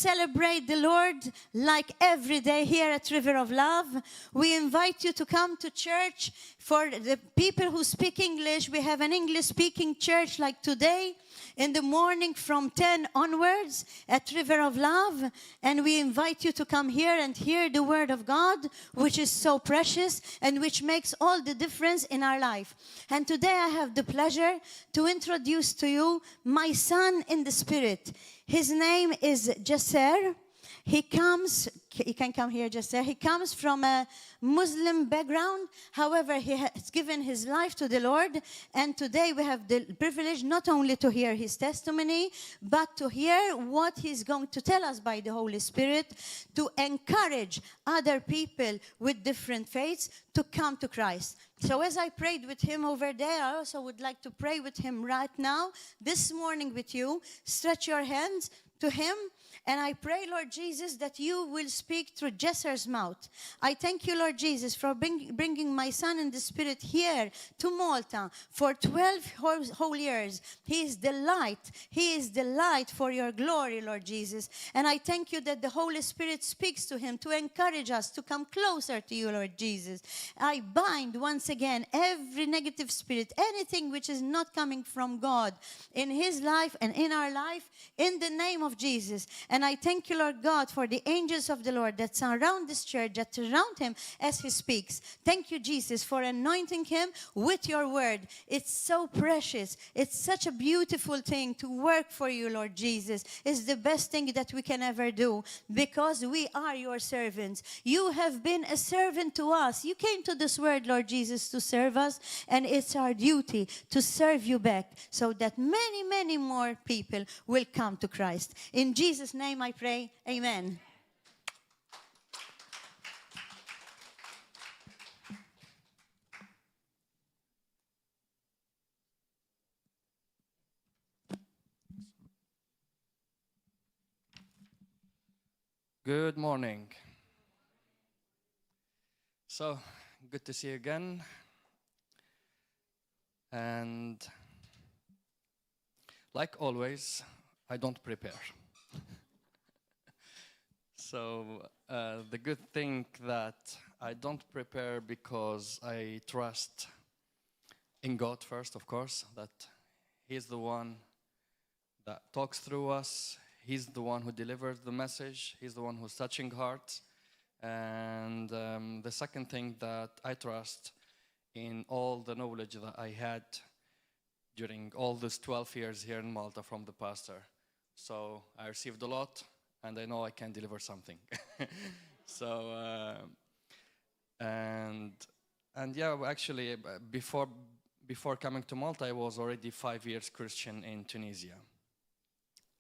celebrate the Lord like every day here at River of Love. We invite you to come to church. For the people who speak English, we have an English-speaking church like today in the morning from 10 onwards at River of Love. And we invite you to come here and hear the Word of God, which is so precious and which makes all the difference in our life. And today I have the pleasure to introduce to you my son in the Spirit. His name is Jasser. You can come here, Jasser. He comes from a Muslim background. However, he has given his life to the Lord. And today we have the privilege not only to hear his testimony, but to hear what he's going to tell us by the Holy Spirit, to encourage other people with different faiths to come to Christ. So as I prayed with him over there, I also would like to pray with him right now, this morning with you. Stretch your hands to him. And I pray, Lord Jesus, that you will speak through Jesser's mouth. I thank you, Lord Jesus, for bringing my son in the Spirit here to Malta for 12 whole years. He is the light. He is the light for your glory, Lord Jesus. And I thank you that the Holy Spirit speaks to him to encourage us to come closer to you, Lord Jesus. I bind once again every negative spirit, anything which is not coming from God in his life and in our life, in the name of Jesus. And I thank you, Lord God, for the angels of the Lord that surround this church, that surround him as he speaks. Thank you, Jesus, for anointing him with your word. It's so precious. It's such a beautiful thing to work for you, Lord Jesus. It's the best thing that we can ever do because we are your servants. You have been a servant to us. You came to this world, Lord Jesus, to serve us, and it's our duty to serve you back so that many, many more people will come to Christ. In Jesus' name I pray, amen. Good morning. So, good to see you again. And like always, I don't prepare. So the good thing that I don't prepare because I trust in God first, of course, that He's the one that talks through us. He's the one who delivers the message. He's the one who's touching hearts. And the second thing that I trust in all the knowledge that I had during all these 12 years here in Malta from the pastor. So I received a lot. And I know I can deliver something. So, and yeah, actually, before coming to Malta, I was already 5 years Christian in Tunisia.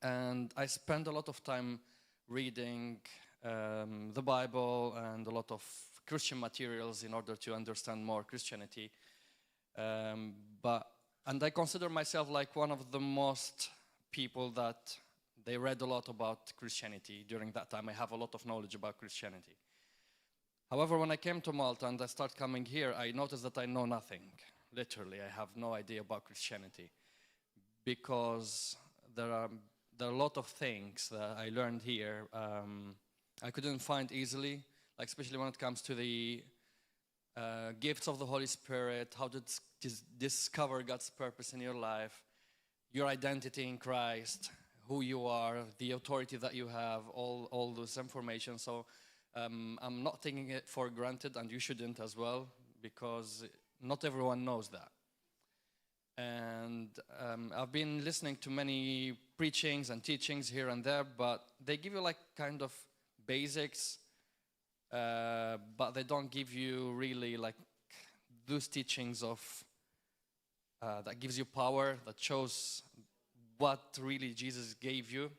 And I spent a lot of time reading the Bible and a lot of Christian materials in order to understand more Christianity. And I consider myself like one of the most people that they read a lot about Christianity during that time. I have a lot of knowledge about Christianity. However, when I came to Malta and I started coming here, I noticed that I know nothing. Literally, I have no idea about Christianity. Because there are a lot of things that I learned here I couldn't find easily, like especially when it comes to the gifts of the Holy Spirit, how to discover God's purpose in your life, your identity in Christ, who you are, the authority that you have, all this information. So I'm not taking it for granted, and you shouldn't as well, because not everyone knows that. And I've been listening to many preachings and teachings here and there, but they give you like kind of basics, but they don't give you really like those teachings of that gives you power, that shows what really Jesus gave you.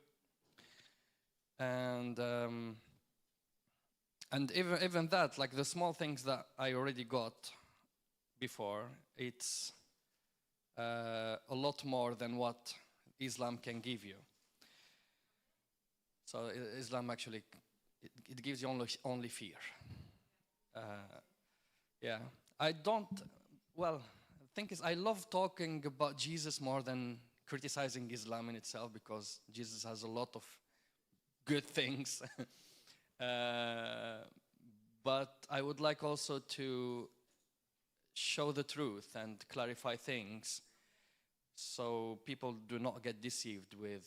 And even that, like the small things that I already got before, it's a lot more than what Islam can give you. So Islam actually, it gives you only fear. Yeah, the thing is, I love talking about Jesus more than criticizing Islam in itself, because Jesus has a lot of good things. But I would like also to show the truth and clarify things so people do not get deceived with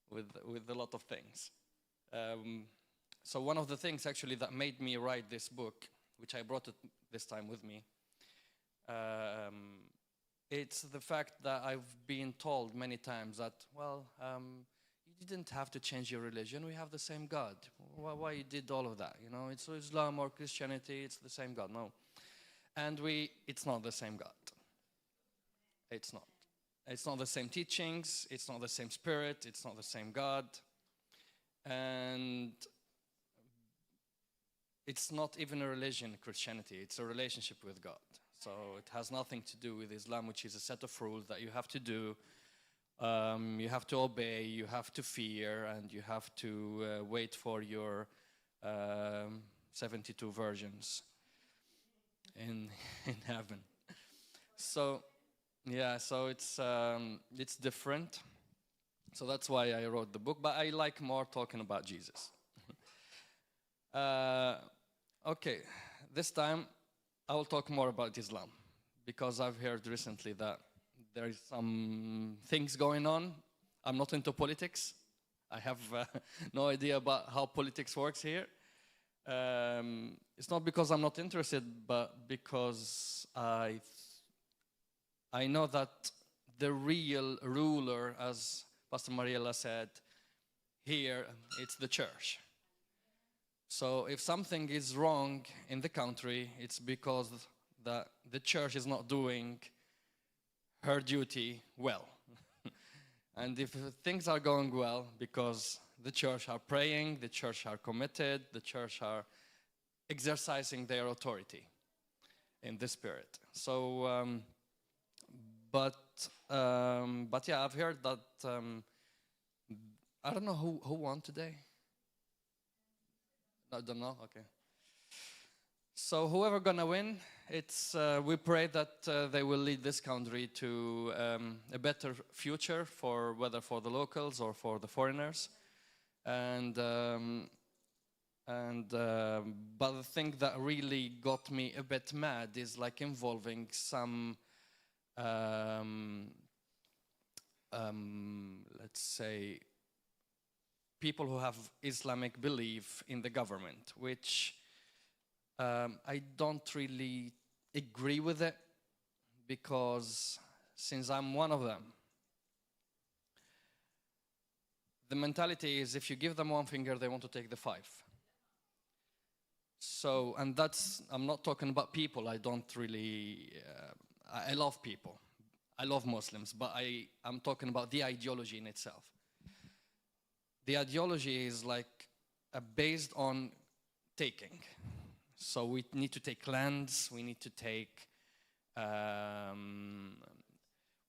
with a lot of things. So one of the things actually that made me write this book, which I brought it this time with me, it's the fact that I've been told many times that, well, you didn't have to change your religion. We have the same God. Why you did all of that? You know, it's Islam or Christianity. It's the same God. No, and it's not the same God. It's not. It's not the same teachings. It's not the same spirit. It's not the same God, and it's not even a religion, Christianity. It's a relationship with God. So it has nothing to do with Islam, which is a set of rules that you have to do. You have to obey, you have to fear, and you have to wait for your 72 virgins in heaven. So, yeah, so it's different. So that's why I wrote the book, but I like more talking about Jesus. Okay, this time I will talk more about Islam, because I've heard recently that there is some things going on. I'm not into politics. I have no idea about how politics works here. It's not because I'm not interested, but because I know that the real ruler, as Pastor Mariella said, here it's the church. So if something is wrong in the country, it's because the church is not doing her duty well. And if things are going well, because the church are praying, the church are committed, the church are exercising their authority in the spirit. So, but yeah, I've heard that, I don't know who won today. I don't know, okay. So whoever gonna win, we pray that they will lead this country to a better future, whether for the locals or for the foreigners. But the thing that really got me a bit mad is like involving some, let's say, people who have Islamic belief in the government, which I don't really agree with it, because since I'm one of them, the mentality is if you give them one finger, they want to take the five. So, and I'm not talking about people. I don't really, I love people. I love Muslims, but I'm talking about the ideology in itself. The ideology is like based on taking. So we need to take lands, we need to take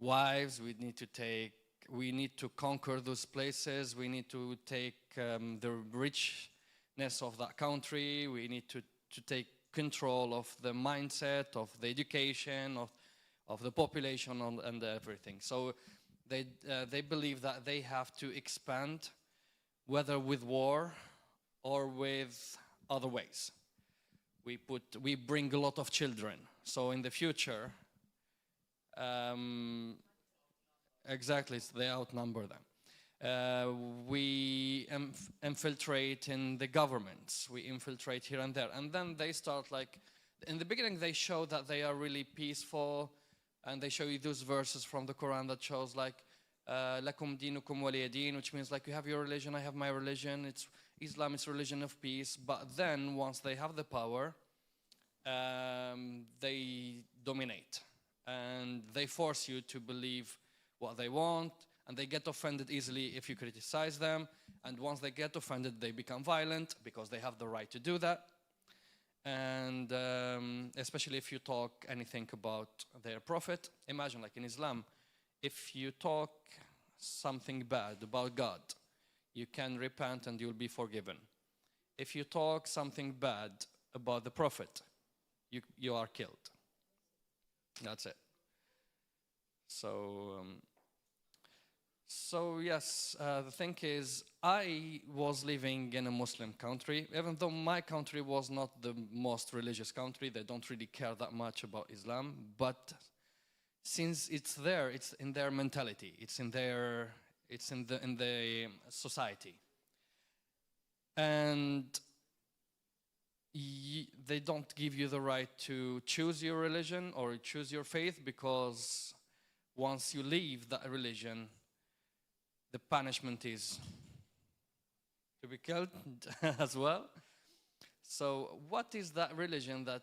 wives, we need to conquer those places, we need to take the richness of that country, we need to take control of the mindset, of the education, of the population and everything. So they believe that they have to expand, whether with war or with other ways. We bring a lot of children. So in the future, exactly, they outnumber them. We infiltrate in the governments. We infiltrate here and there. And then they start like, in the beginning they show that they are really peaceful, and they show you those verses from the Quran that shows like, lakum dinukum waliya din, which means like you have your religion, I have my religion. Islam is a religion of peace. But then once they have the power, they dominate and they force you to believe what they want, and they get offended easily if you criticize them. And once they get offended, they become violent because they have the right to do that. And especially if you talk anything about their prophet. Imagine like in Islam, if you talk something bad about God, you can repent and you'll be forgiven. If you talk something bad about the prophet, you are killed. That's it. So So yes, the thing is, I was living in a Muslim country, even though my country was not the most religious country. They don't really care that much about Islam, but since it's there, it's in their mentality, it's in the society, and they don't give you the right to choose your religion or choose your faith, because once you leave that religion, the punishment is to be killed as well. So what is that religion that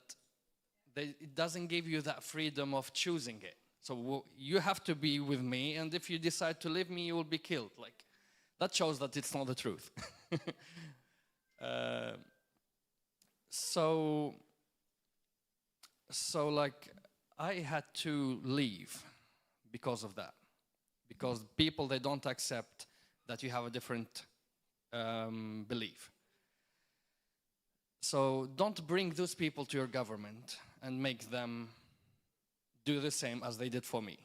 it doesn't give you that freedom of choosing it? So you have to be with me, and if you decide to leave me, you will be killed. Like, that shows that it's not the truth. So like, I had to leave because of that. Because people, they don't accept that you have a different belief. So don't bring those people to your government and make them do the same as they did for me.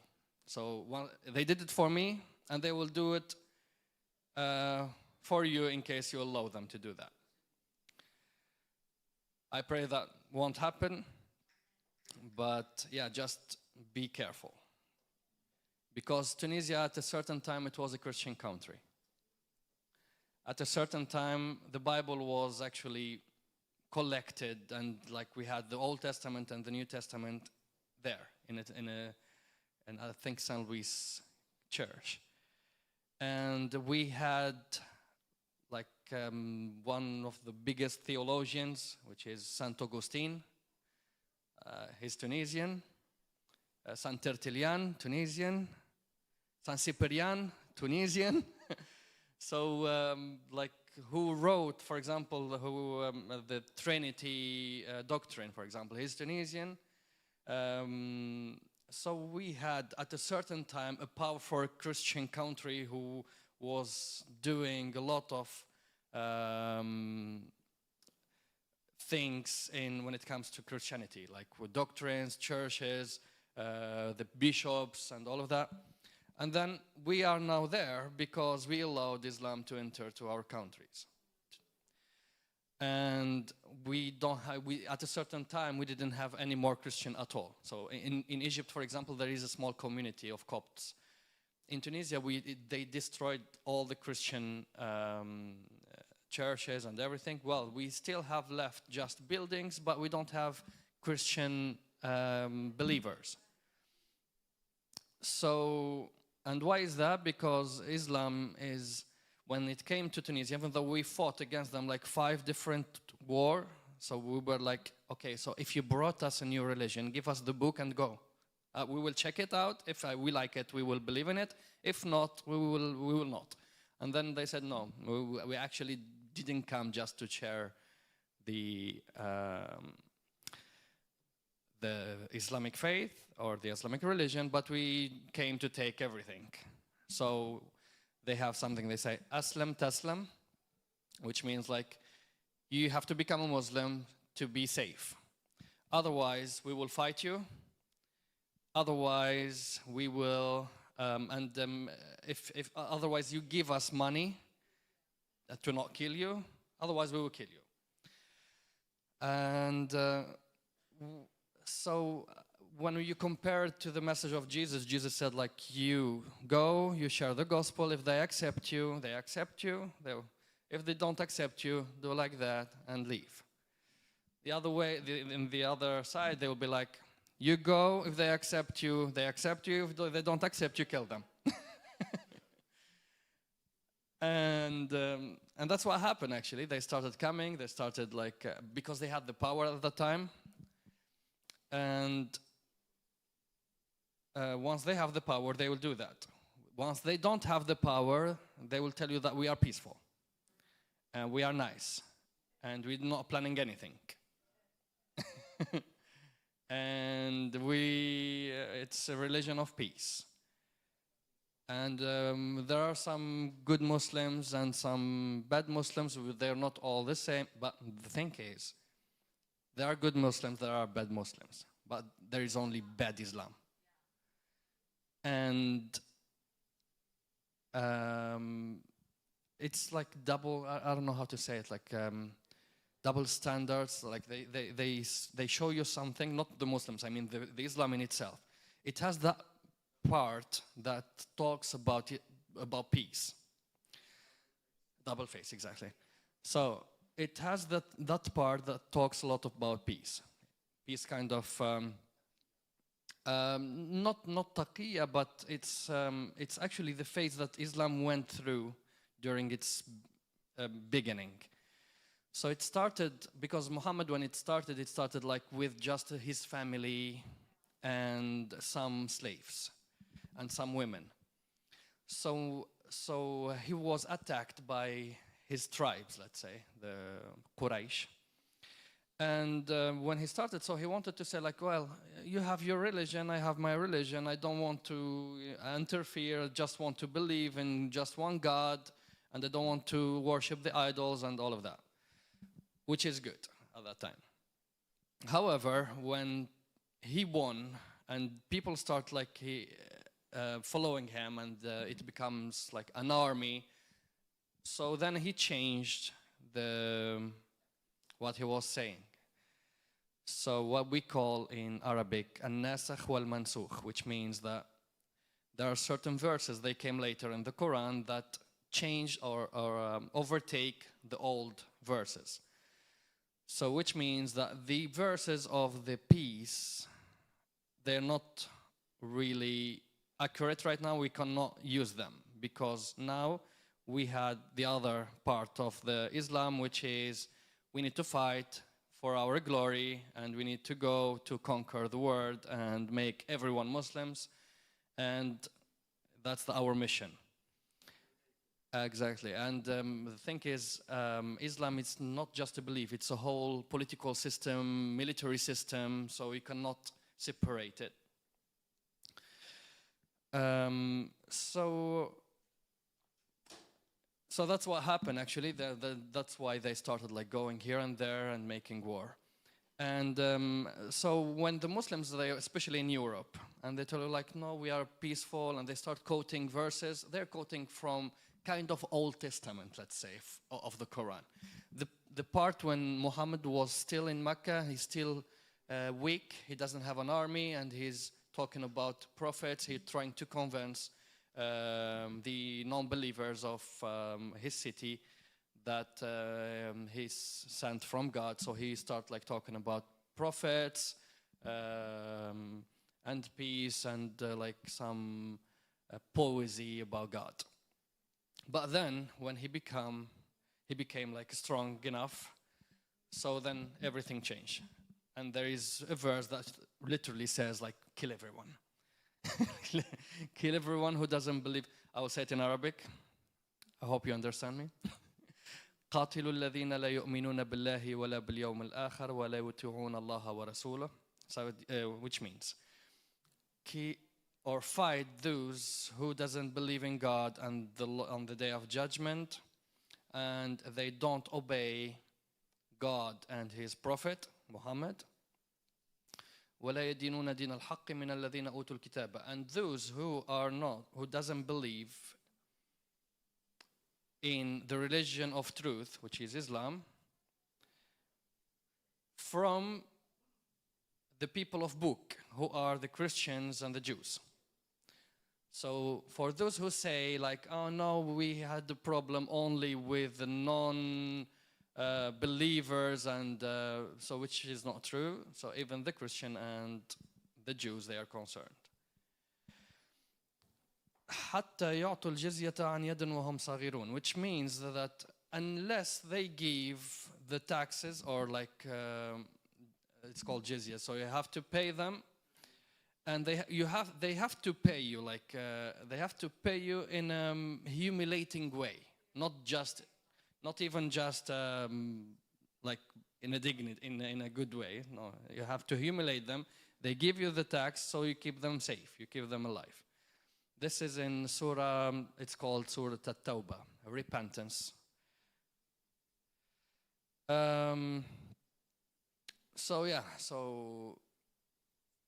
So they did it for me, and they will do it for you in case you allow them to do that. I pray that won't happen, but yeah, just be careful. Because Tunisia, at a certain time, it was a Christian country. At a certain time, the Bible was actually collected, and like we had the Old Testament and the New Testament there in I think St. Louis church. And we had like one of the biggest theologians, which is Saint Augustine. He's Tunisian. Saint Tertullian, Tunisian. Saint Cyprian, Tunisian. So, like, who wrote, for example, the Trinity doctrine, for example, he's Tunisian. So we had, at a certain time, a powerful Christian country who was doing a lot of things when it comes to Christianity, like with doctrines, churches, the bishops, and all of that. And then we are now there because we allowed Islam to enter to our countries. And at a certain time, we didn't have any more Christian at all. So in Egypt, for example, there is a small community of Copts. In Tunisia, they destroyed all the Christian churches and everything. Well, we still have left just buildings, but we don't have Christian believers. So, and why is that? Because Islam is, when it came to Tunisia, even though we fought against them like 5 different wars, so we were like, okay, so if you brought us a new religion, give us the book and go. We will check it out. If we like it, we will believe in it. If not, we will not. And then they said, no, we actually didn't come just to share the Islamic faith or the Islamic religion, but we came to take everything. So they have something they say, Aslam Taslam, which means like, you have to become a Muslim to be safe. Otherwise, we will fight you. Otherwise, we will, if otherwise you give us money to not kill you, otherwise we will kill you. And so when you compare it to the message of Jesus, Jesus said, like, you go, you share the gospel. If they accept you, they accept you. If they don't accept you, do like that and leave. The other way, in the other side, they will be like, you go, if they accept you, they accept you. If they don't accept you, kill them. And that's what happened, actually. They started coming. They started, like, because they had the power at the time. And once they have the power, they will do that. Once they don't have the power, they will tell you that we are peaceful. And we are nice. And we're not planning anything. And it's a religion of peace. And there are some good Muslims and some bad Muslims. They're not all the same. But the thing is, there are good Muslims, there are bad Muslims. But there is only bad Islam. And it's like double, I don't know how to say it, like double standards. Like they show you something, not the Muslims, I mean the Islam in itself. It has that part that talks about peace. Double face, exactly. So it has that part that talks a lot about peace. Peace kind of not taqiyya, but it's actually the phase that Islam went through during its beginning. So it started, because Muhammad, when it started like with just his family and some slaves and some women. So he was attacked by his tribes, let's say, the Quraysh. And when he started, so he wanted to say like, well, you have your religion, I have my religion, I don't want to interfere, I just want to believe in just one God, and I don't want to worship the idols and all of that, which is good at that time. However, when he won and people start like following him and it becomes like an army, so then he changed what he was saying. So what we call in Arabic an-nasakh wal-mansukh, which means that there are certain verses, they came later in the Quran, that change or overtake the old verses. So which means that the verses of the peace, they're not really accurate right now. We cannot use them because now we had the other part of the Islam, which is we need to fight for our glory and we need to go to conquer the world and make everyone Muslims, and that's our mission. Exactly, and the thing is, Islam is not just a belief, it's a whole political system, military system, so we cannot separate it. So that's what happened actually, that's why they started like going here and there and making war. And so when the Muslims, especially in Europe, and they tell you like, no, we are peaceful, and they start quoting verses, they're quoting from kind of Old Testament, let's say, of the Quran. The part when Muhammad was still in Mecca, he's still weak, he doesn't have an army, and he's talking about prophets, he's trying to convince the non-believers of his city that he's sent from God. So he starts like talking about prophets and peace and like some poesy about God. But then when he became like strong enough, so then everything changed. And there is a verse that literally says like, kill everyone. Kill everyone who doesn't believe. I will say it in Arabic. I hope you understand me. قاتلوا الذين لا يؤمنون بالله ولا باليوم الآخر ولا يطيعون الله ورسوله. So which means or fight those who doesn't believe in God and on the day of judgment, and they don't obey God and his prophet Muhammad. ولا يدينون دين الحق من الذين أوتوا الكتاب, and those who doesn't believe in the religion of truth, which is Islam, from the people of book, who are the Christians and the Jews. So for those who say like, oh no, we had the problem only with the believers, and so which is not true. So even the Christian and the Jews, they are concerned. حتى يعطوا الجزية عن يد وهم صغيرون, which means that unless they give the taxes, or like it's called jizya, so you have to pay them, and they have to pay you like they have to pay you in a humiliating way, not even just like in a good way. No, you have to humiliate them. They give you the tax, so you keep them safe, you keep them alive. This is in Surah, it's called Surah At-Tawbah, repentance. So yeah, so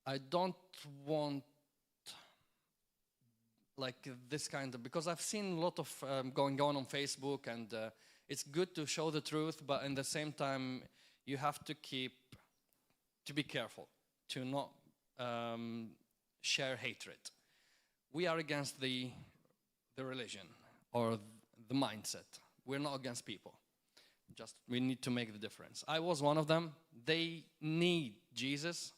I don't want like this kind of, because I've seen a lot of going on Facebook, and it's good to show the truth, but in the same time, you have to be careful to not share hatred. We are against the religion or the mindset. We're not against people. Just we need to make the difference. I was one of them. They need Jesus.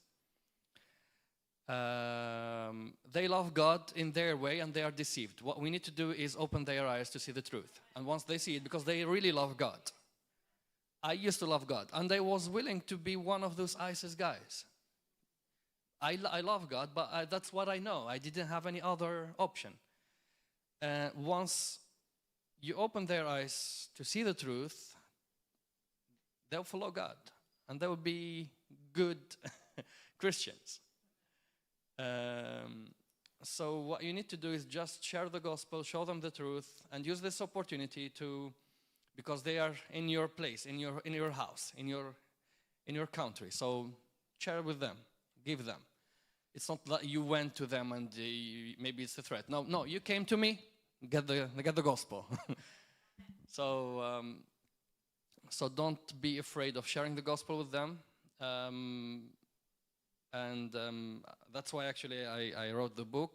They love God in their way, and they are deceived. What we need to do is open their eyes to see the truth. And once they see it, because they really love God. I used to love God, and I was willing to be one of those ISIS guys. I love God, but that's what I know. I didn't have any other option. Once you open their eyes to see the truth, they'll follow God, and they will be good Christians. So what you need to do is just share the gospel, show them the truth, and use this opportunity to, because they are in your place, in your house, in your country. So share with them, give them. It's not that you went to them and maybe it's a threat. No, you came to me, get the gospel. So don't be afraid of sharing the gospel with them. That's why actually I wrote the book.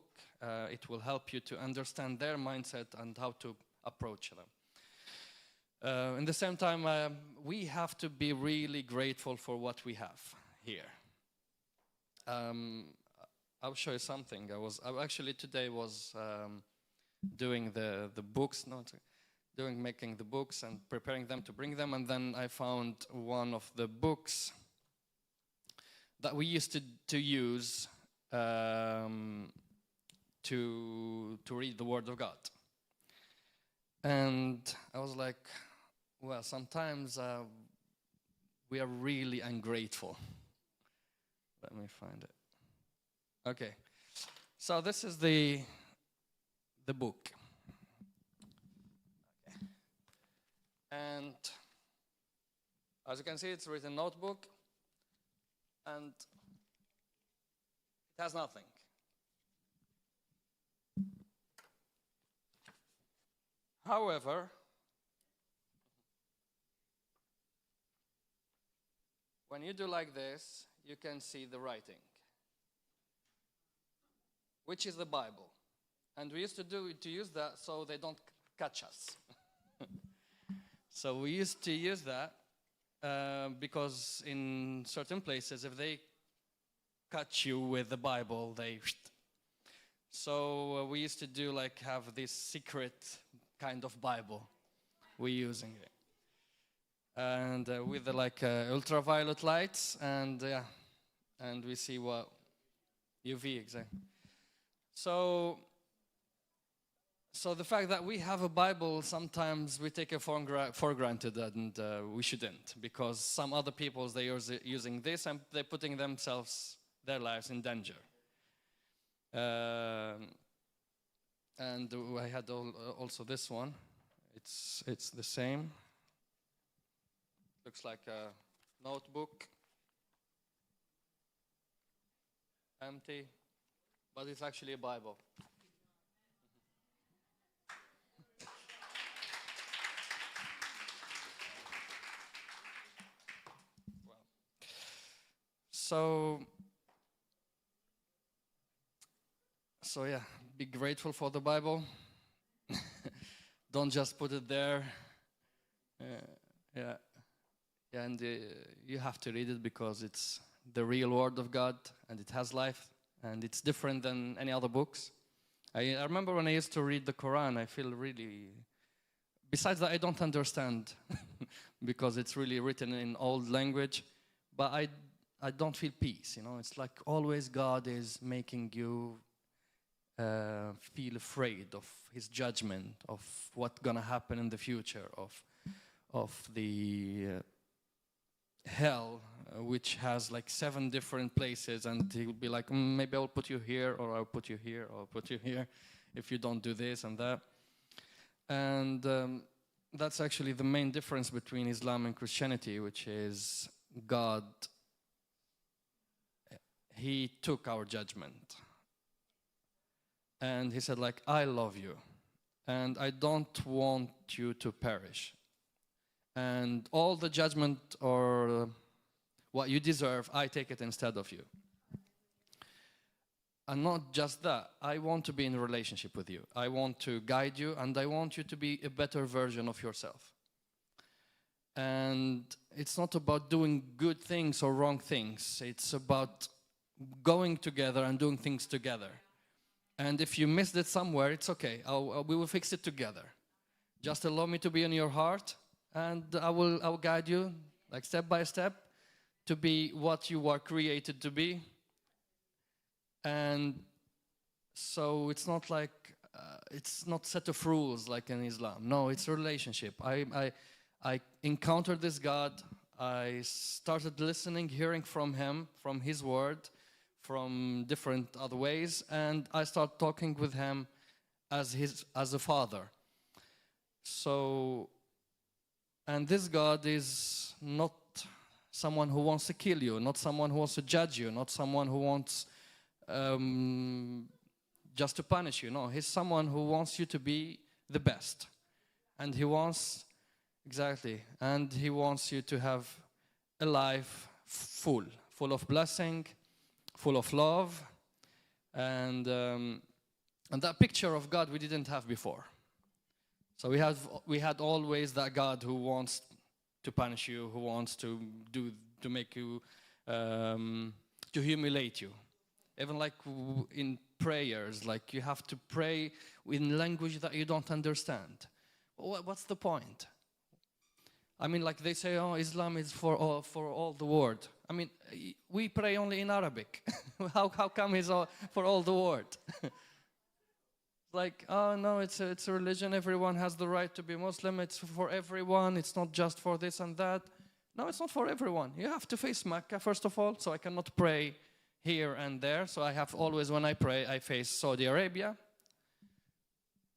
It will help you to understand their mindset and how to approach them. In the same time, we have to be really grateful for what we have here. I'll show you something. I actually today was doing the books, making the books and preparing them to bring them, and then I found one of the books that we used to use to read the Word of God. And I was like, well, sometimes we are really ungrateful. Let me find it. Okay, so this is the book. Okay. And as you can see, it's written notebook, and it has nothing. However, when you do like this, you can see the writing, which is the Bible. And we used to use that so they don't catch us. So we used to use that because in certain places, if they catch you with the Bible, they... So we used to do have this secret kind of Bible we're using it. And with the ultraviolet lights, and we see what UV exactly. So the fact that we have a Bible, sometimes we take it for granted, and we shouldn't, because some other peoples, they're using this and they're putting their lives in danger. And I had also this one. It's the same. Looks like a notebook, empty, but it's actually a Bible. Well, so yeah, be grateful for the Bible. Don't just put it there. Yeah, and you have to read it because it's the real Word of God, and it has life, and it's different than any other books. I remember when I used to read the Quran, I feel really... Besides that, I don't understand because it's really written in old language, but I don't feel peace, It's like always God is making you feel afraid of His judgment, of what's gonna happen in the future, of the hell, which has 7 different places, and He will be like, maybe I'll put you here, or I'll put you here, or I'll put you here, if you don't do this and that. And that's actually the main difference between Islam and Christianity, which is God, He took our judgment. And he said, like, I love you, and I don't want you to perish. And all the judgment or what you deserve, I take it instead of you. And not just that, I want to be in a relationship with you. I want to guide you, and I want you to be a better version of yourself. And it's not about doing good things or wrong things. It's about going together and doing things together. And if you missed it somewhere, it's okay. We will fix it together. Just allow me to be in your heart, and I'll guide you, like step by step, to be what you are created to be. And so it's not like, it's not set of rules like in Islam. No, it's a relationship. I encountered this God. I started listening, hearing from him, from his word, from different other ways, and I started talking with him as a father. So, and this God is not someone who wants to kill you, not someone who wants to judge you, not someone who wants just to punish you. No, he's someone who wants you to be the best. And he wants, exactly, and he wants you to have a life full of blessing, full of love, and that picture of God we didn't have before. So we had always that God who wants to punish you, who wants to make you, to humiliate you. Even like in prayers, like you have to pray in language that you don't understand. What's the point? I mean, like they say, oh, Islam is for all the world. I mean, we pray only in Arabic. How come it's for all the world? Like, oh no, it's a religion. Everyone has the right to be Muslim. It's for everyone. It's not just for this and that. No, it's not for everyone. You have to face Mecca first of all. So I cannot pray here and there. So I have always, when I pray, I face Saudi Arabia.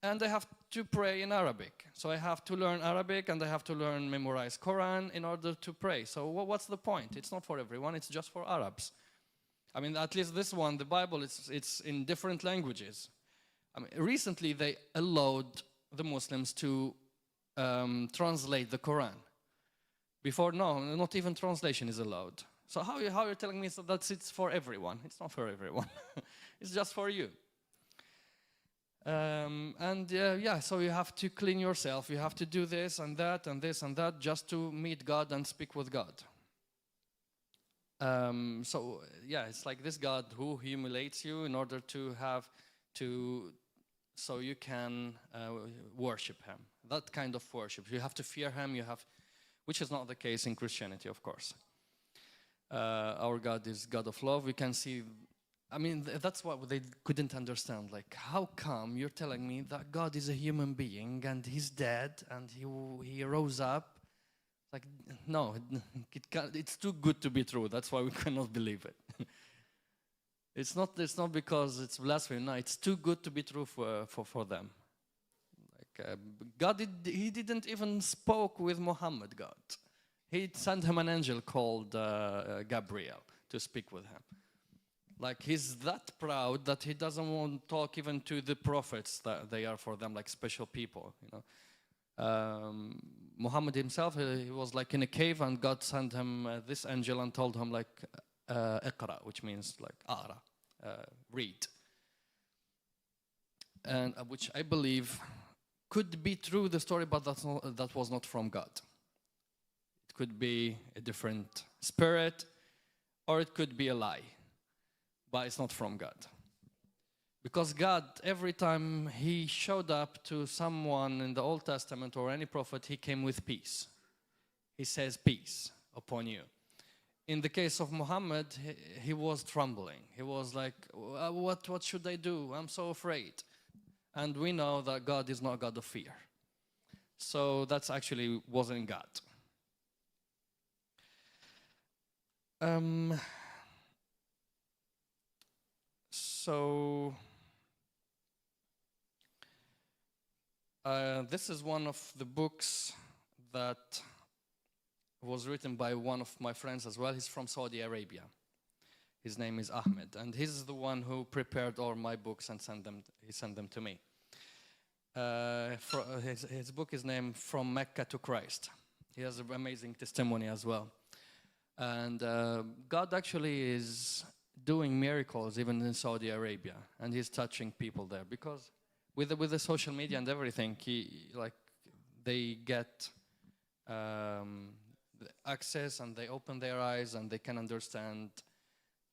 And I have to pray in Arabic. So I have to learn Arabic, and I have to memorize Quran in order to pray. So what's the point? It's not for everyone, it's just for Arabs. I mean, at least this one, the Bible, it's in different languages. I mean, recently they allowed the Muslims to translate the Quran. Before, no, not even translation is allowed. So how you're telling me that it's for everyone? It's not for everyone. It's just for you. So you have to clean yourself. You have to do this and that and this and that just to meet God and speak with God. It's like this God who humiliates you in order so you can worship him. That kind of worship. You have to fear him. Which is not the case in Christianity, of course. Our God is God of love. We can see. I mean, that's what they couldn't understand. Like, how come you're telling me that God is a human being and he's dead and he rose up? Like, no, it's too good to be true. That's why we cannot believe it. It's not because it's blasphemy. No, it's too good to be true for them. Like, God, he didn't even spoke with Muhammad, God. He sent him an angel called Gabriel to speak with him. Like, he's that proud that he doesn't want to talk even to the prophets, that they are for them like special people, you know. Muhammad himself, he was like in a cave, and God sent him this angel and told him like, Iqra, which means like, Aqra, read. And which I believe could be true, the story, but that was not from God. It could be a different spirit, or it could be a lie. But it's not from God. Because God, every time he showed up to someone in the Old Testament or any prophet, he came with peace. He says, peace upon you. In the case of Muhammad, he was trembling. He was like, what should I do? I'm so afraid. And we know that God is not a God of fear. So that's actually wasn't God. This is one of the books that was written by one of my friends as well. He's from Saudi Arabia. His name is Ahmed, and he's the one who prepared all my books and he sent them to me. His book is named From Mecca to Christ. He has an amazing testimony as well. And God actually is doing miracles even in Saudi Arabia, and he's touching people there, because with the social media and everything, they get access and they open their eyes and they can understand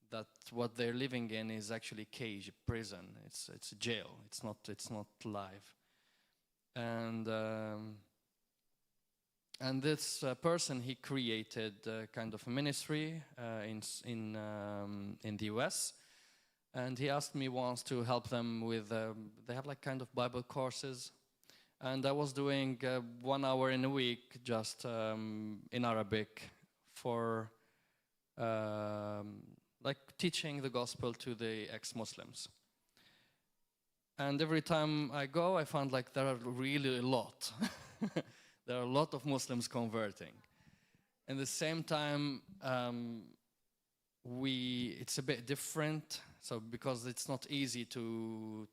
that what they're living in is actually cage, prison. It's jail. It's not life. And this person, he created kind of a ministry in the US, and he asked me once to help them with. They have like kind of Bible courses, and I was doing 1 hour in a week just in Arabic for like teaching the gospel to the ex-Muslims. And every time I go, I found like there are really a lot. There are a lot of Muslims converting. At the same time, it's a bit different. So because it's not easy to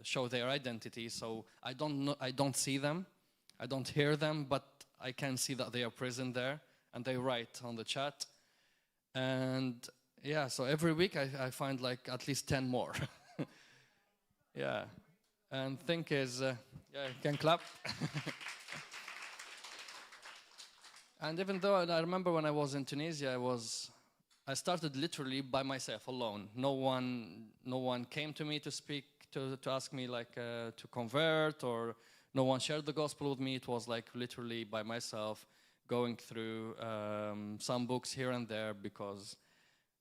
show their identity, so I don't see them, I don't hear them, but I can see that they are present there, and they write on the chat. And yeah, so every week I find like at least 10 more. Yeah, and thing is, yeah, you can clap. And even though I remember when I was in Tunisia, I started literally by myself, alone. No one came to me to speak, to ask me like to convert, or no one shared the gospel with me. It was like literally by myself, going through some books here and there, because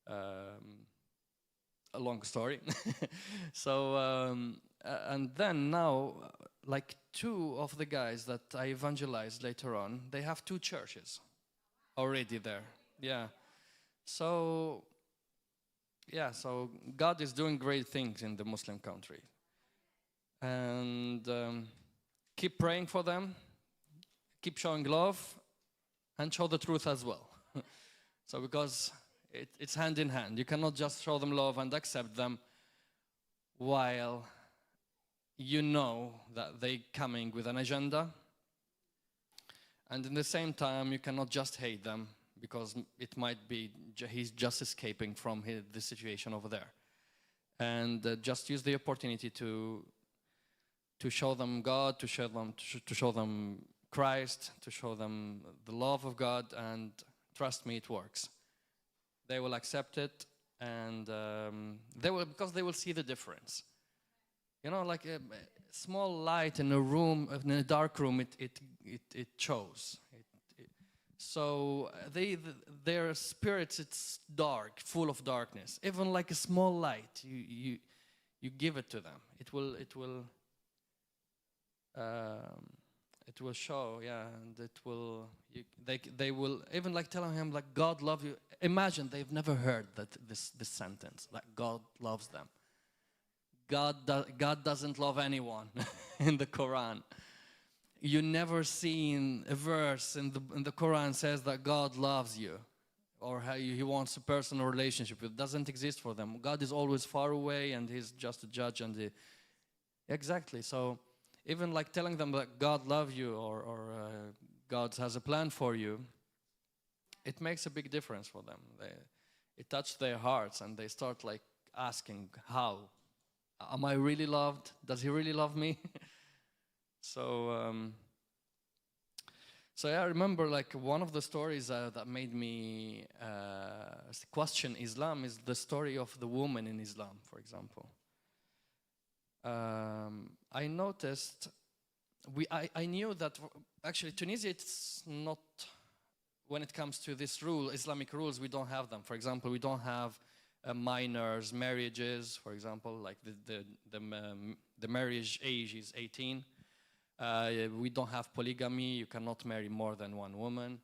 a long story. So and then now, like 2 of the guys that I evangelized later on, they have 2 churches already there. Yeah. So yeah, so God is doing great things in the Muslim country. And keep praying for them, keep showing love, and show the truth as well. So because it's hand in hand. You cannot just show them love and accept them while you know that they're coming with an agenda. And in the same time, you cannot just hate them, because it might be he's just escaping from the situation over there. And just use the opportunity to show them God, to show them Christ, to show them the love of God, and trust me, it works. They will accept it, and because they will see the difference. You know, like a small light in a room, in a dark room, it shows. So their spirits, it's dark, full of darkness. Even like a small light, you give it to them. It will show, yeah, and it will. They will even like telling him like God love you. Imagine they've never heard this sentence, like God loves them. God doesn't love anyone in the Quran. You never seen a verse in the Quran says that God loves you, or how He wants a personal relationship. It doesn't exist for them. God is always far away, and He's just a judge. Exactly. So even like telling them that God loves you, or God has a plan for you, it makes a big difference for them. It touches their hearts, and they start like asking, how? Am I really loved? Does He really love me? So yeah, I remember like one of the stories that made me question Islam is the story of the woman in Islam, for example. I noticed, I knew that actually Tunisia, it's not, when it comes to this rule, Islamic rules, we don't have them. For example, we don't have minors, marriages, for example, like the marriage age is 18. We don't have polygamy. You cannot marry more than one woman.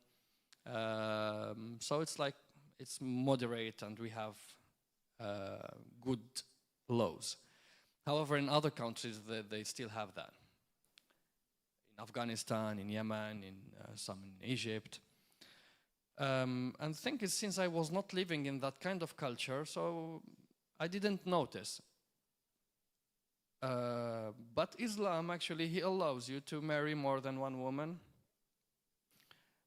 So it's like, it's moderate, and we have good laws. However, in other countries, they still have that. In Afghanistan, in Yemen, in some in Egypt. And the thing is, since I was not living in that kind of culture, so I didn't notice. But Islam, actually, he allows you to marry more than one woman,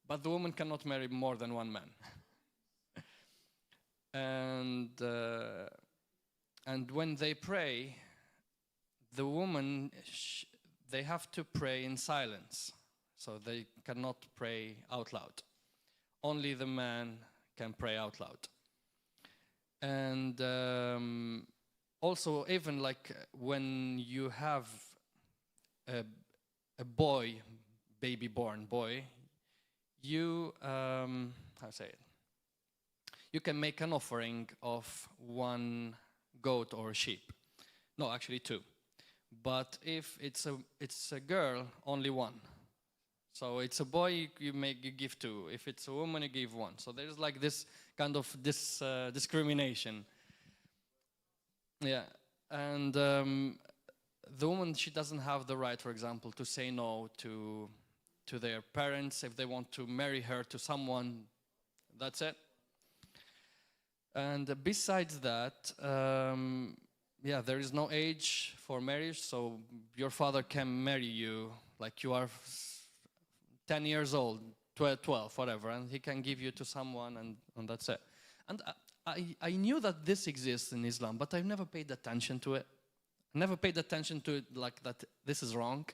but the woman cannot marry more than one man. And when they pray, the woman, they have to pray in silence, so they cannot pray out loud. Only the man can pray out loud. And also, even like when you have a boy, baby born boy, you, how say it? You can make an offering of one goat or sheep. No, actually 2. But if it's a girl, only 1. So it's a boy, you give 2. If it's a woman, you give 1. So there's like this kind of discrimination. Yeah, and the woman, she doesn't have the right, for example, to say no to their parents if they want to marry her to someone. That's it. And besides that, yeah, there is no age for marriage, so your father can marry you like you are 10 years old, 12, whatever, and he can give you to someone, and that's it. And I knew that this exists in Islam, but I've never paid attention to it. I never paid attention to it like that this is wrong.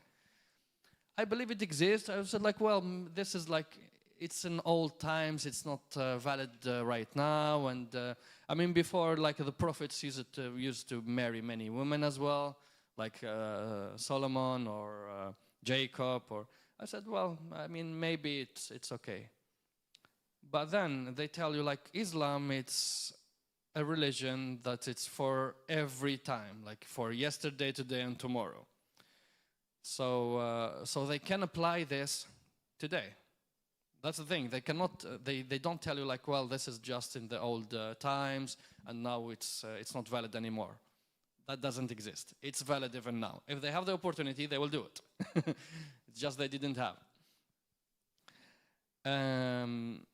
I believe it exists. I said like, well, this is like, it's in old times, it's not valid right now. And I mean, before, like the prophets used to marry many women as well, like Solomon or Jacob. Or I said, well, I mean, maybe it's okay. But then they tell you like Islam, it's a religion that it's for every time, like for yesterday, today, and tomorrow. So they can apply this today. That's the thing. They cannot. They don't tell you like, well, this is just in the old times, and now it's not valid anymore. That doesn't exist. It's valid even now. If they have the opportunity, they will do it. It's just they didn't have. And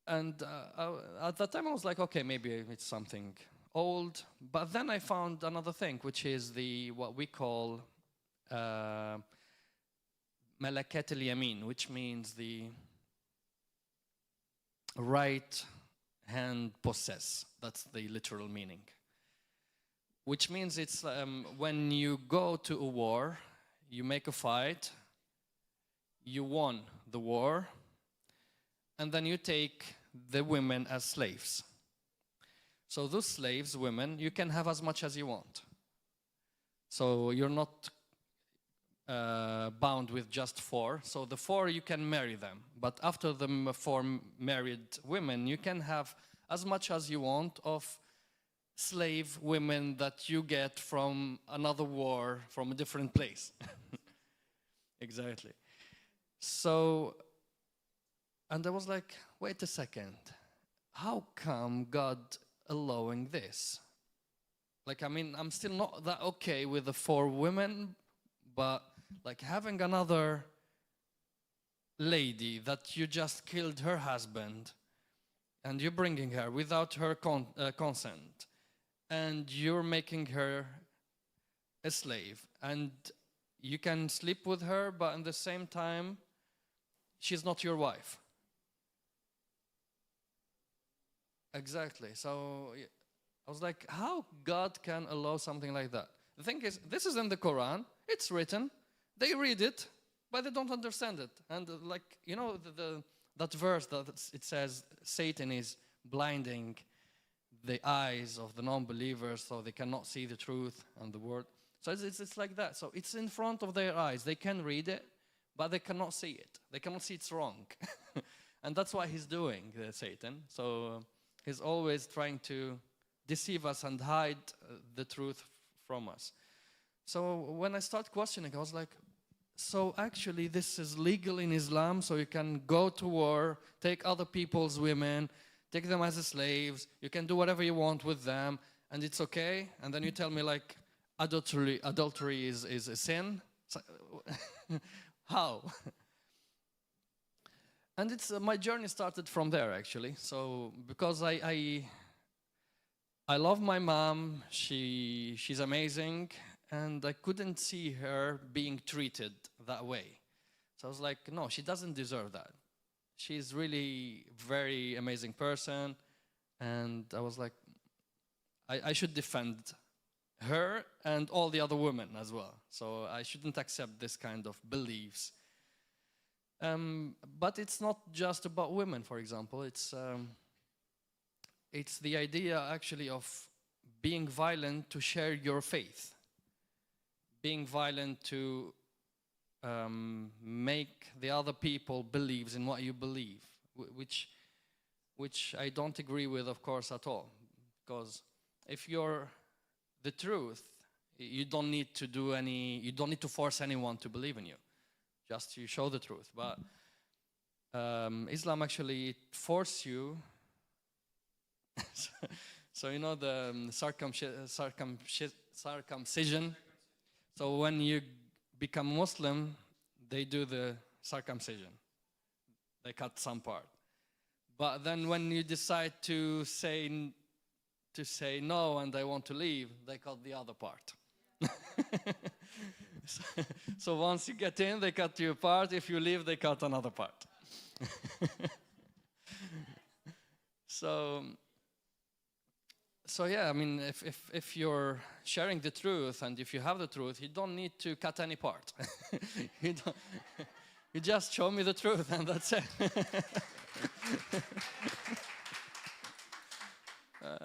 at that time, I was like, okay, maybe it's something old. But then I found another thing, which is what we call Malakat al-Yamin, which means the right hand possess. That's the literal meaning. Which means it's when you go to a war, you make a fight, you won the war, and then you take the women as slaves. So those slaves, women, you can have as much as you want. So you're not bound with just 4. So the 4, you can marry them. But after the 4 married women, you can have as much as you want of slave women that you get from another war, from a different place. Exactly. So, and I was like, wait a second. How come God allowing this? Like, I mean, I'm still not that okay with the 4 women, but like having another lady that you just killed her husband and you're bringing her without her consent and you're making her a slave and you can sleep with her, but at the same time, she's not your wife. Exactly. So I was like, how God can allow something like that? The thing is, this is in the Quran. It's written. They read it, but they don't understand it. And like, you know, that verse that it says Satan is blinding the eyes of the non-believers so they cannot see the truth and the word. So it's like that. So it's in front of their eyes. They can read it, but they cannot see it. They cannot see it's wrong. And that's why he's doing, Satan. So he's always trying to deceive us and hide the truth from us. So when I start questioning, I was like, so actually this is legal in Islam, so you can go to war, take other people's women, take them as slaves, you can do whatever you want with them, and it's okay? And then you tell me like adultery is a sin? So, how? And my journey started from there, actually. So because I love my mom, she's amazing, and I couldn't see her being treated that way. So I was like, no, she doesn't deserve that. She's really very amazing person, and I was like, I should defend her and all the other women as well. So I shouldn't accept this kind of beliefs. But it's not just about women, for example. It's the idea actually of being violent to share your faith, being violent to make the other people believe in what you believe, which I don't agree with, of course, at all. Because if you're the truth, you don't need to force anyone to believe in you. Just you show the truth. But Islam actually forces you. So you know the circumcision. So when you become Muslim, they do the circumcision. They cut some part. But then when you decide to say no and I want to leave, they cut the other part. So once you get in, they cut you apart. If you leave, they cut another part. So yeah, I mean, if you're sharing the truth and if you have the truth, you don't need to cut any part. You just show me the truth and that's it.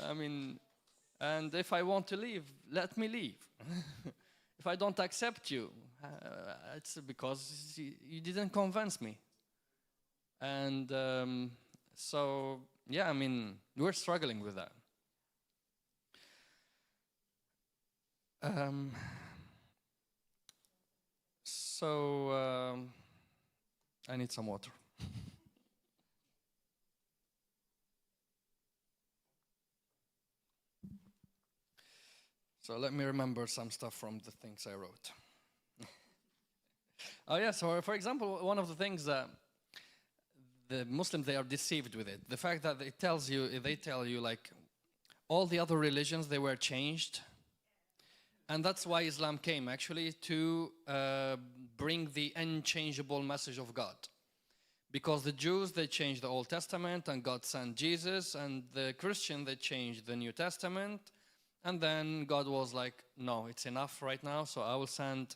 I mean, and if I want to leave, let me leave. If I don't accept you, it's because you didn't convince me. And so, yeah, I mean, we're struggling with that. I need some water. So let me remember some stuff from the things I wrote. Oh yeah, so for example, one of the things that the Muslims, they are deceived with it. The fact that they tell you like all the other religions, they were changed. And that's why Islam came, actually, to bring the unchangeable message of God. Because the Jews, they changed the Old Testament and God sent Jesus, and the Christian, they changed the New Testament. And then God was like, no, it's enough right now, so I will send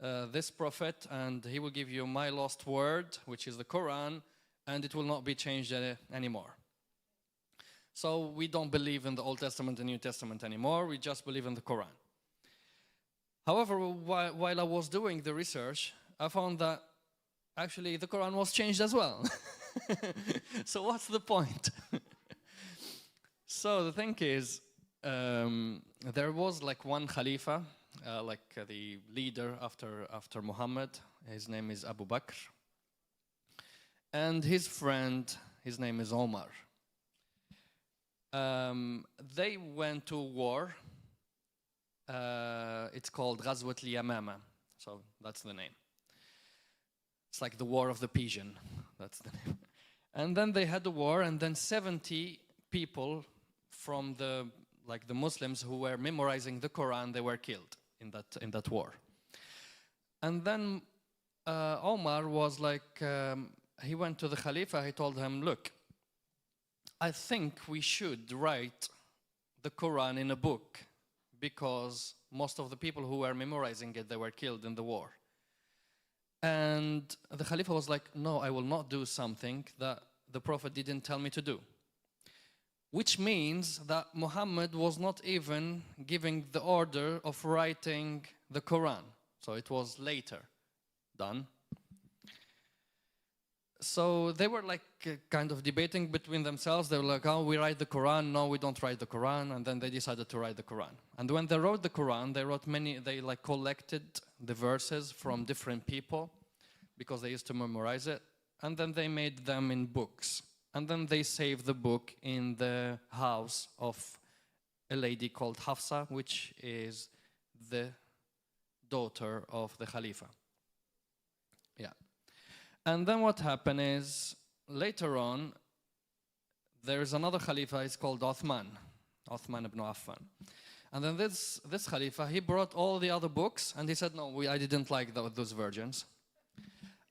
this prophet, and he will give you my lost word, which is the Quran, and it will not be changed anymore. So we don't believe in the Old Testament and New Testament anymore, we just believe in the Quran. However, while I was doing the research, I found that actually the Quran was changed as well. So what's the point? So the thing is, there was like one Khalifa, the leader after Muhammad. His name is Abu Bakr. And his friend, his name is Omar. They went to war. It's called Ghazwat al-Yamama. So that's the name. It's like the War of the Pigeon. That's the name. And then they had the war, and then 70 people from the Muslims who were memorizing the Quran, they were killed in that war. And then Omar was like, he went to the Khalifa, he told him, look, I think we should write the Quran in a book, because most of the people who were memorizing it, they were killed in the war. And the Khalifa was like, no, I will not do something that the Prophet didn't tell me to do. Which means that Muhammad was not even giving the order of writing the Quran. So it was later done. So they were like kind of debating between themselves. They were like, oh, we write the Quran. No, we don't write the Quran. And then they decided to write the Quran. And when they wrote the Quran, they collected the verses from different people because they used to memorize it. And then they made them in books. And then they saved the book in the house of a lady called Hafsa, which is the daughter of the Khalifa. Yeah. And then what happened is later on, there is another Khalifa, he's called Uthman ibn Affan. And then this Khalifa, he brought all the other books, and he said, no, I didn't like those versions.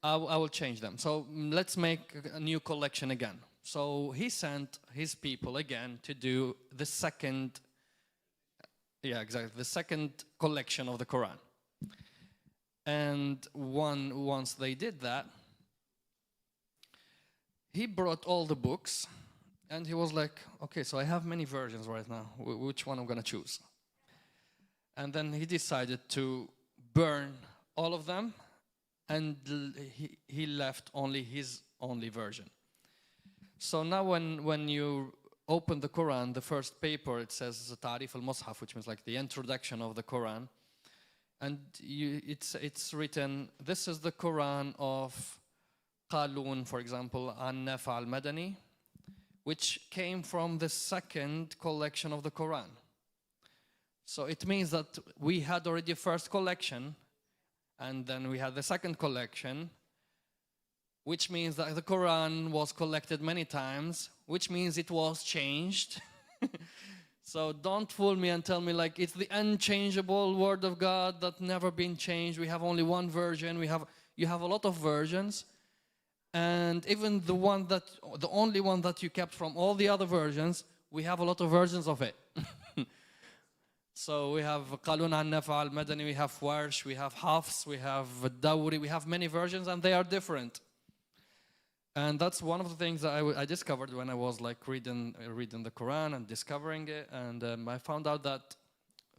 I will change them. So let's make a new collection again. So he sent his people again to do the second collection of the Quran. And once they did that, he brought all the books, and he was like, okay, so I have many versions right now. Which one I'm going to choose? And then he decided to burn all of them, and he left only his only version. So now when you open the Quran, the first paper, it says Ta'rif al-Mushaf, which means like the introduction of the Quran. And it's written, this is the Quran of Qalun, for example, an-Nafi' al-Madani, which came from the second collection of the Quran. So it means that we had already a first collection, and then we had the second collection, which means that the Quran was collected many times, which means it was changed. So don't fool me and tell me like it's the unchangeable word of God that never been changed. We have only one version. You have a lot of versions. And even the only one that you kept from all the other versions, we have a lot of versions of it. So we have Qalun an-Nafi' al-Madani, we have Warsh, we have Hafs, we have Dawri, we have many versions, and they are different. And that's one of the things that I discovered when I was like reading the Quran and discovering it. And I found out that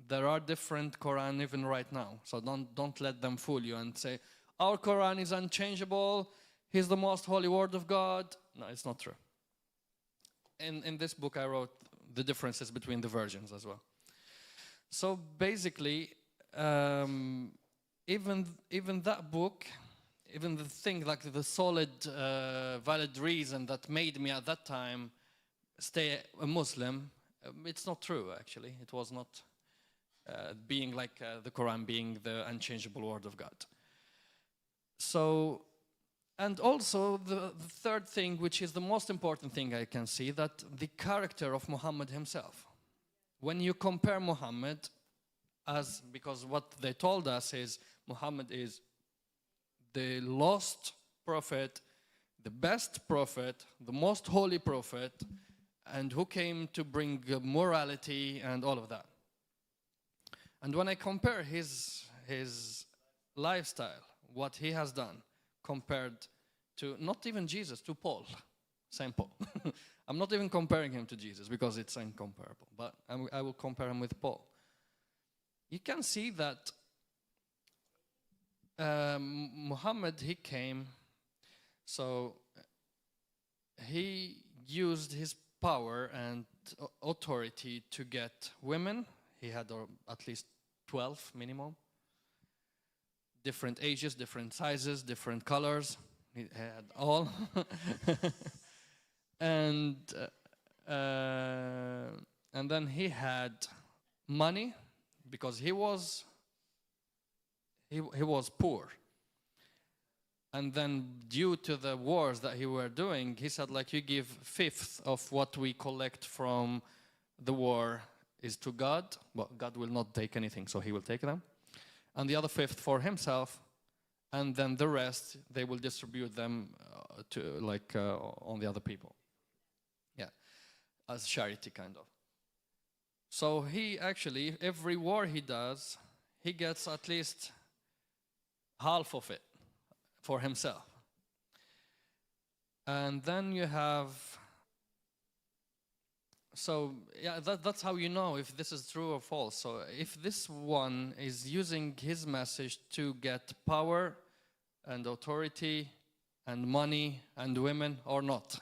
there are different Quran even right now. So don't let them fool you and say, our Quran is unchangeable, he's the most holy word of God. No, it's not true. In this book I wrote the differences between the versions as well. So basically, even that book, even the thing like the solid, valid reason that made me at that time stay a Muslim, it's not true actually. It was not being like the Quran being the unchangeable word of God. So, and also the third thing, which is the most important thing I can see, that the character of Muhammad himself. When you compare Muhammad, because what they told us is Muhammad is the lost prophet, the best prophet, the most holy prophet, and who came to bring morality and all of that. And when I compare his lifestyle, what he has done, compared to not even Jesus, to Paul, Saint Paul. I'm not even comparing him to Jesus because it's incomparable, but I will compare him with Paul. You can see that Muhammad, he came, so he used his power and authority to get women. He had at least 12 minimum. Different ages, different sizes, different colors. He had all. And then he had money because he was poor. And then due to the wars that he were doing, he said like, you give 1/5 of what we collect from the war is to God. Well, God will not take anything, so he will take them. And the other 1/5 for himself, and then the rest they will distribute them to like on the other people. Yeah, as charity kind of. So he actually, every war he does, he gets at least half of it for himself. And then you have, so yeah, that's how you know if this is true or false. So if this one is using his message to get power and authority and money and women or not.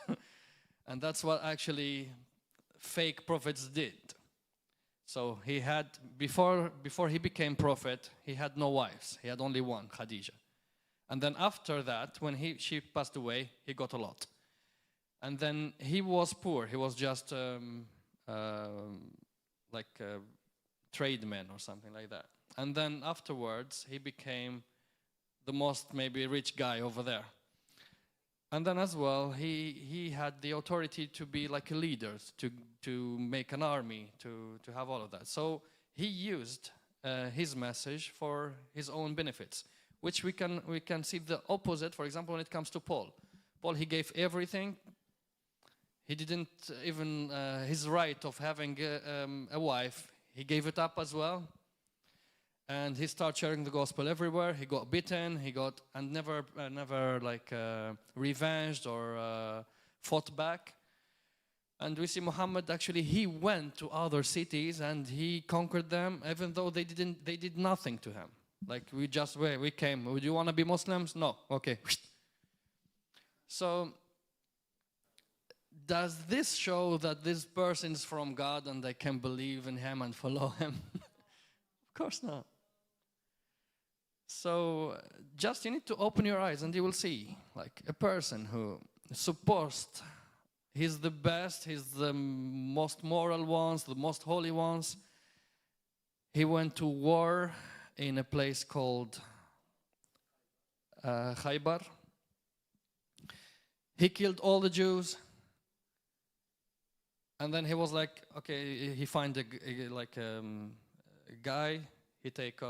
And that's what actually fake prophets did. So he had, before he became prophet, he had no wives. He had only one, Khadija. And then after that, when she passed away, he got a lot. And then he was poor. He was just like a tradesman or something like that. And then afterwards, he became the most maybe rich guy over there. And then as well, he had the authority to be like a leader, to make an army, to have all of that. So he used his message for his own benefits, which we can see the opposite, for example, when it comes to Paul. Paul, he gave everything. He didn't even, his right of having a wife, he gave it up as well. And he started sharing the gospel everywhere. He got bitten, and never like revenged or fought back. And we see Muhammad actually, he went to other cities and he conquered them, even though they did nothing to him. Like we came. Would you want to be Muslims? No. Okay. So does this show that this person is from God and they can believe in him and follow him? Of course not. So just you need to open your eyes and you will see like a person who is supposed, he's the best, he's the most moral ones, the most holy ones. He went to war in a place called Khaybar. He killed all the Jews. And then he was like, okay, he find a guy. He take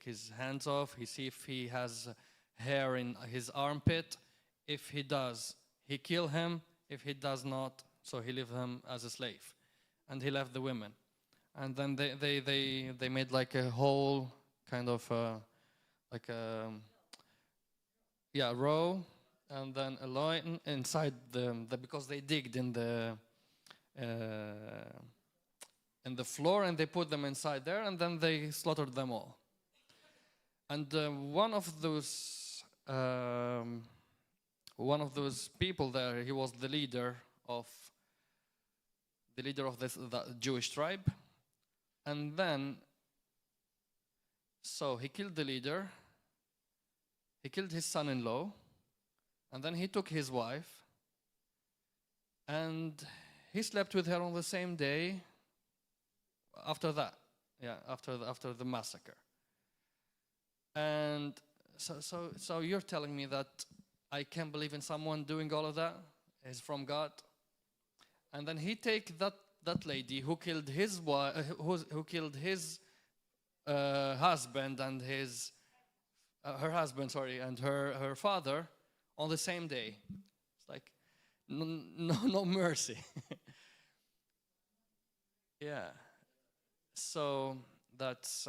his hands off. He see if he has hair in his armpit. If he does, he kill him. If he does not, so he leave him as a slave, and he left the women. And then they made like a whole kind of row, and then a line inside the because they digged in the floor, and they put them inside there, and then they slaughtered them all. And one of those people there, he was the leader of the Jewish tribe. And then, so he killed the leader, he killed his son-in-law, and then he took his wife, and he slept with her on the same day after that, after the massacre. And so you're telling me that I can believe in someone doing all of that is from God? And then he take that lady who killed his wife, who killed his husband and her husband, and her father on the same day. It's like no mercy. Yeah. So that's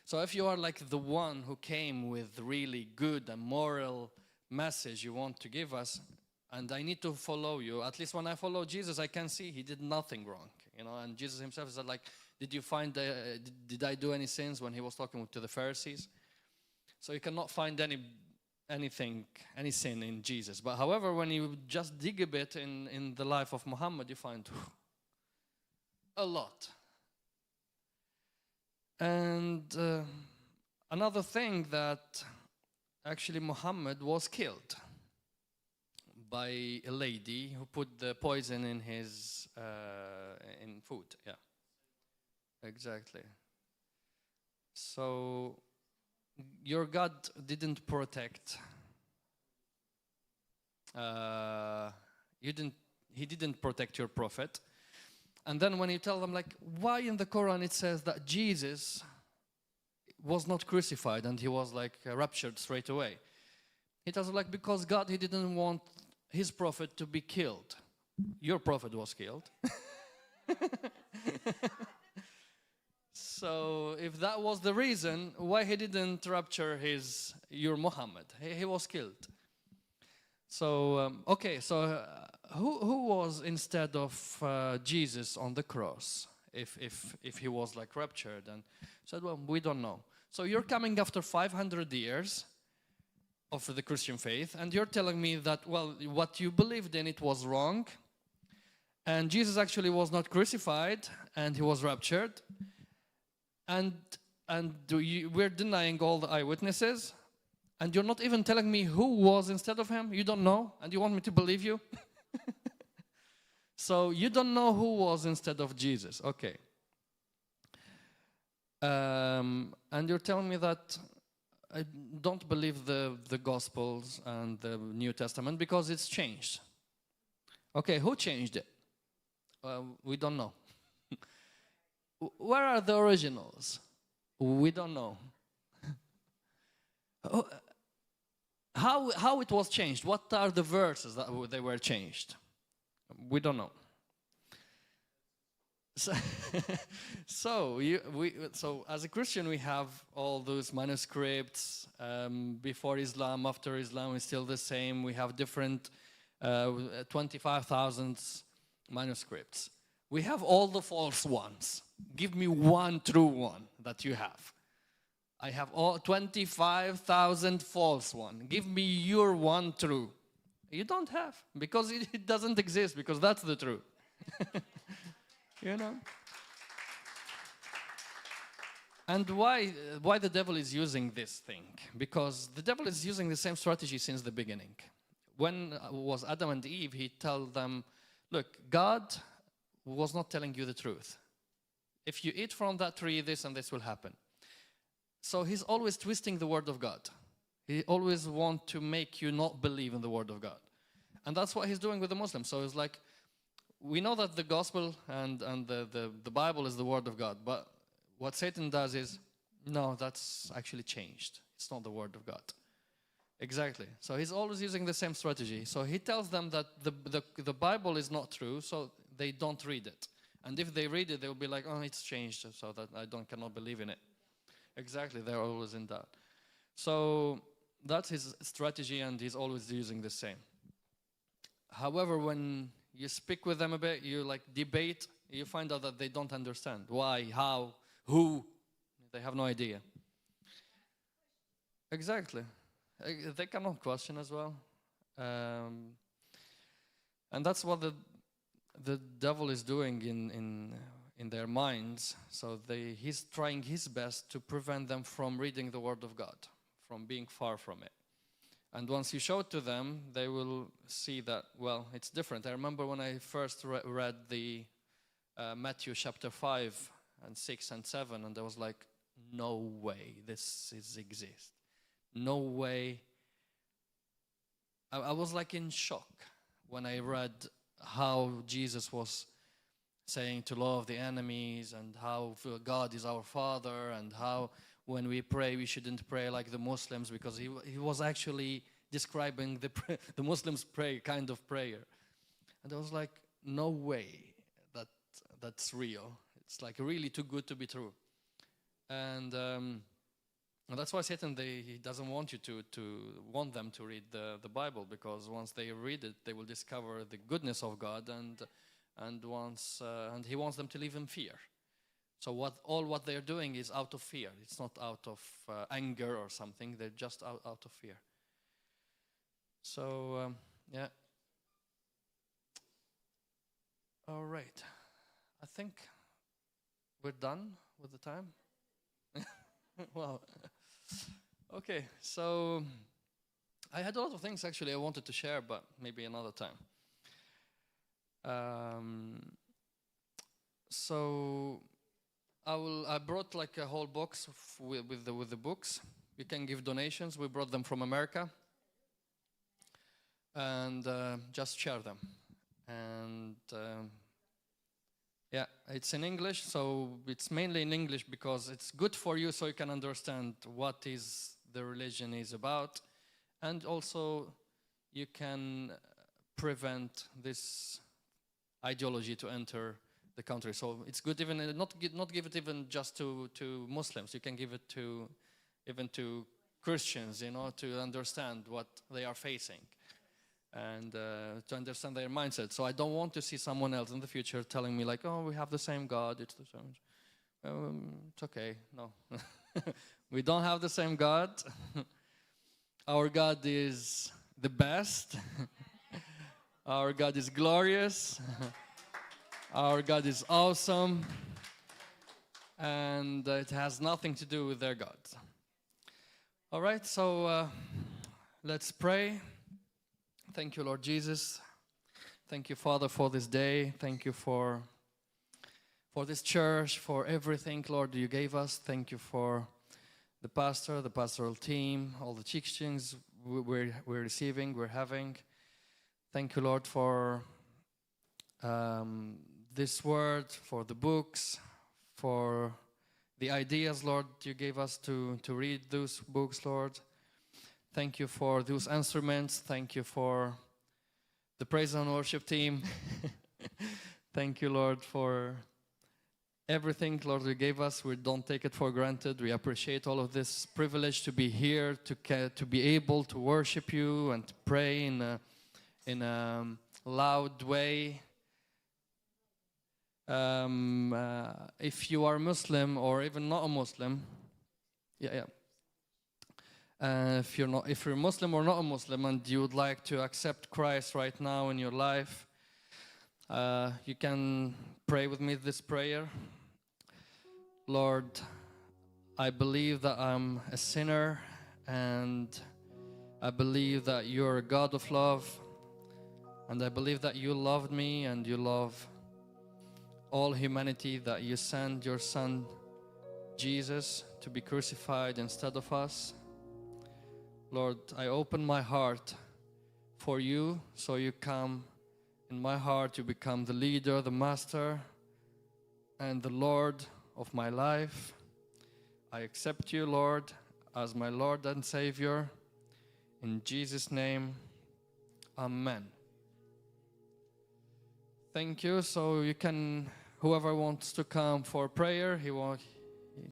so if you are like the one who came with really good and moral message you want to give us, and I need to follow you. At least when I follow Jesus, I can see he did nothing wrong, And Jesus himself said, like, did you find? Did I do any sins when he was talking to the Pharisees? So you cannot find any sin in Jesus. But however, when you just dig a bit in the life of Muhammad, you find a lot. And another thing that actually Muhammad was killed by a lady who put the poison in his in food. Yeah, exactly. So your God didn't protect. He didn't protect your prophet. And then when you tell them, like, why in the Quran it says that Jesus was not crucified and he was like raptured straight away, he tells them, like, because God, he didn't want his prophet to be killed. Your prophet was killed. So if that was the reason why he didn't rapture your Muhammad, he was killed. So okay, so who was instead of Jesus on the cross if he was like raptured? And said, well, we don't know. So you're coming after 500 years of the Christian faith, and you're telling me that, well, what you believed in, it was wrong, and Jesus actually was not crucified, and he was raptured, and we're denying all the eyewitnesses, and you're not even telling me who was instead of him. You don't know, and you want me to believe you? So you don't know who was instead of Jesus. Okay. And you're telling me that I don't believe the Gospels and the New Testament because it's changed. Okay, who changed it? We don't know. Where are the originals? We don't know. How it was changed? What are the verses that they were changed? We don't know. So, so as a Christian, we have all those manuscripts. Before Islam, after Islam, is still the same. We have different 25,000 manuscripts. We have all the false ones. Give me one true one that you have. I have all 25,000 false ones. Give me your one true. You don't have, because it doesn't exist, because that's the truth. You know? And why the devil is using this thing? Because the devil is using the same strategy since the beginning. When was Adam and Eve, he told them, look, God was not telling you the truth. If you eat from that tree, this and this will happen. So he's always twisting the word of God. He always wants to make you not believe in the word of God. And that's what he's doing with the Muslims. So it's like, we know that the gospel and the Bible is the word of God. But what Satan does is, no, that's actually changed. It's not the word of God. Exactly. So he's always using the same strategy. So he tells them that the Bible is not true, so they don't read it. And if they read it, they'll be like, oh, it's changed, so that I cannot believe in it. Exactly, they're always in doubt. So that's his strategy, and he's always using the same. However, when you speak with them a bit, you like debate, you find out that they don't understand. Why, how, who, they have no idea. Exactly. They cannot question as well. And that's what the devil is doing in their minds. So he's trying his best to prevent them from reading the Word of God, from being far from it. And once you show it to them, they will see that, well, it's different. I remember when I first read the Matthew chapter 5 and 6 and 7, and I was like, no way this exists. No way. I was like in shock when I read how Jesus was saying to love the enemies, and how God is our Father, and how when we pray we shouldn't pray like the Muslims, because he was actually describing the Muslims' kind of prayer. And I was like, no way that's real. It's like really too good to be true. And that's why Satan, he doesn't want you want them to read the Bible, because once they read it, they will discover the goodness of God, and he wants them to live in fear. So what they're doing is out of fear. It's not out of anger or something. They're just out of fear. So yeah. All right. I think we're done with the time. Wow. Okay, so I had a lot of things actually I wanted to share, but maybe another time. So I brought like a whole box with the books. You can give donations. We brought them from America, and just share them. And yeah, it's in English, so it's mainly in English because it's good for you, so you can understand what is the religion is about, and also you can prevent this ideology to enter the country. So it's good even not give it even just to Muslims. You can give it even to Christians, to understand what they are facing, and to understand their mindset. So I don't want to see someone else in the future telling me like, oh, we have the same God, it's the same. It's okay, no. We don't have the same God. Our God is the best. Our God is glorious. Our God is awesome. And it has nothing to do with their God. All right, so let's pray. Thank you, Lord Jesus. Thank you, Father, for this day. Thank you for this church, for everything, Lord, you gave us. Thank you for the pastor, the pastoral team, all the teachings we're receiving, we're having. Thank you, Lord, for this word, for the books, for the ideas, Lord, you gave us to read those books, Lord. Thank you for those instruments. Thank you for the praise and worship team. Thank you, Lord, for everything, Lord, you gave us. We don't take it for granted. We appreciate all of this privilege to be here, to be able to worship you and to pray in a loud way. If you are Muslim or even not a Muslim, if you're Muslim or not a Muslim and you would like to accept Christ right now in your life, you can pray with me this prayer. Lord, I believe that I'm a sinner, and I believe that you're a God of love, and I believe that you loved me and you love all humanity, that you sent your Son Jesus to be crucified instead of us. Lord, I open my heart for you, so you come in my heart, you become the leader, the master, and the Lord of my life. I accept you, Lord, as my Lord and Savior. In Jesus' name, amen. Thank you. So you can, whoever wants to come for prayer,